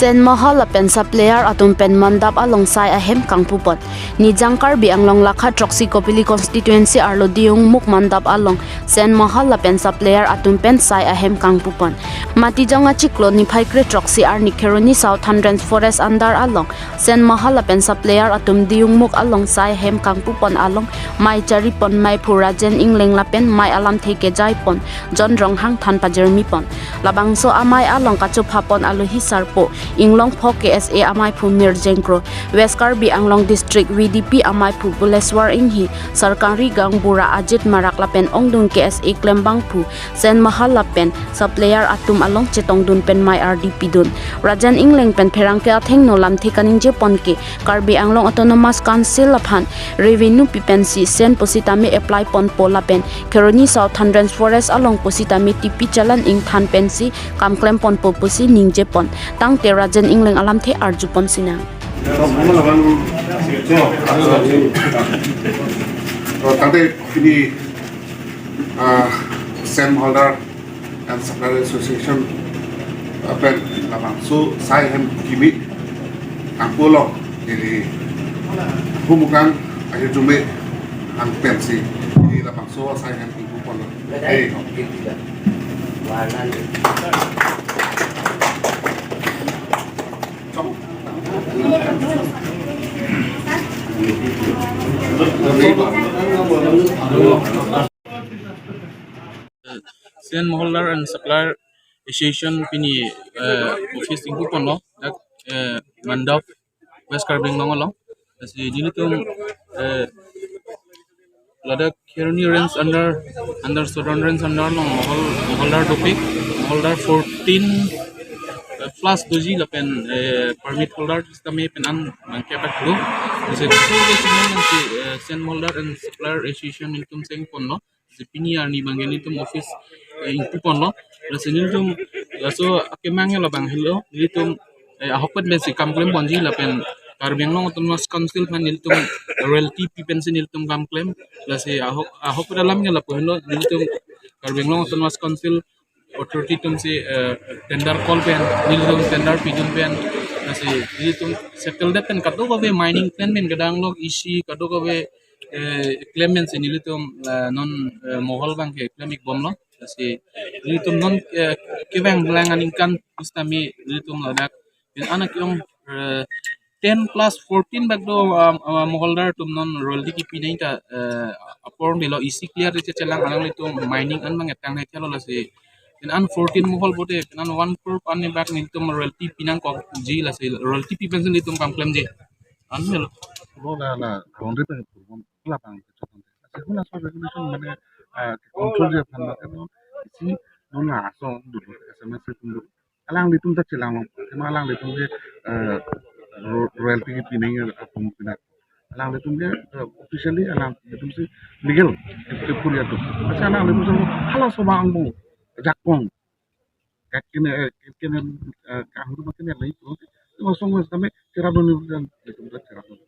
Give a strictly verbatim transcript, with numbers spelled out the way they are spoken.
Sen Mahal lapen supplier atum pen mandap along sai ahem kangpupon. Nijang Karbi Anglong lakha throksi Kopili constituency arlo Diyungmukh mandap along Sen Mahal lapen supplier atum pen sai ahem kangpupon. Matijong achiklo niphai kre throksi arni Kheroni Southern Range Forest under along Sen Mahal lapen supplier atum Diyungmukh along sai ahem kangpupon along mei charipon meiphu Rajen Engleng lapen mei alamthe kejaipon John Ronghang than pajirmipon. Labangso amei along kachophapon alohi sarpo Inglongpho K S A ameiphu Mirjeng Kro, West Karbi Anglong District V D P ameiphu Buleswar Inghi, Sarkari Gaonbura Ajit Marak lapen ongdung K S A klembangphu Sen Mahal lapen supplier atum along chetongdun pen mei ardi pidun. Rajen Engleng pen pherangke athengno lamthe kaningjepon ke Karbi Anglong Autonomous Council aphan revenue pi pensi sen pusitame apply ponpo lapen Kheroni Southern Range Forest along pusitame T P Chalan ingthan pensi kam klemponpo pusi ningjepon. Tangte Rajen Engleng alamthe arjupon sinang. Oh, tangte pini, ah, Sen Mahaldar and Supplier Association, ah, pen labangso sai ahem kimi kangpu along, ili humukang ahirjume ang pensi ili labangso sai ahem kangpupon. Hey. Sen Mahaldar and Supplier Association pini, eh, office ingpuponlo, dak, eh, mandap West Karbi Anglong along. Lasi nelitum, eh, ladak Kheroni Range under, under Southern Range under along Mahal, Mahaldar dopik, Mahaldar fourteen, eh, plus doji lapen, eh, permit holder system pen an bangke apat lo. Lasi, eh, Sen Mahaldar and Supplier Association nelitum sengponlo. Lasi pini arni bangke nelitum office, eh, ingpuponlo. Lasi nelitum laso akemang labang helo, nelitum, eh, ahokpet pensi kam klemponji lapen Karbi Anglong Autonomous Council aphan nelitum royalty pi pensi nelitum kam klem. Lasi ahok, ahokpet alam ke lapu helo, nelitum Karbi Anglong Autonomous Council authority atumsi, eh, tender call pen, nelitum tender pidun pen, lasi nelitum settle det pen kadokave mining plan pen kedang lok isi kadokave, eh, klem pensi nelitum, eh, non, eh, Mahal bangke klem ikbomlo. Lasi nelitum non, eh, kevang lang aningkan pusitame nelitum ladak pen anak yong, eh, ten plus fourteen bak do, um, uh, Mahaldar atum non royalty kipi nangji ta, eh, apor dilo isi clear ri chelang alanglitum mining an bang etang hai thelo lasi. Pen an fourteen Mahal bote, pen an one crore an bak nelitum royalty pinangkokji lasi royalty pi pensi nelitum kam klemji. An helo. Lo la la boundary pen purban labang ke chotang. Lasi hula so regulation mane, ah, control je aphan mane lo isi non la so dulu S M S atum dulu. Alanglitum ta chelang long. Tema alanglitum ke, eh, ro-, royalty kipi nangji atum pina. Alanglitum ke, eh, officially alanglitumsi legal ke puri atum. Lasi alanglitum si halaso abang angbong jakong. Kak kene, eh, kene, eh, kang tu kene lagi tu. Langsung wes kami cherap dun dan itu cherap dun.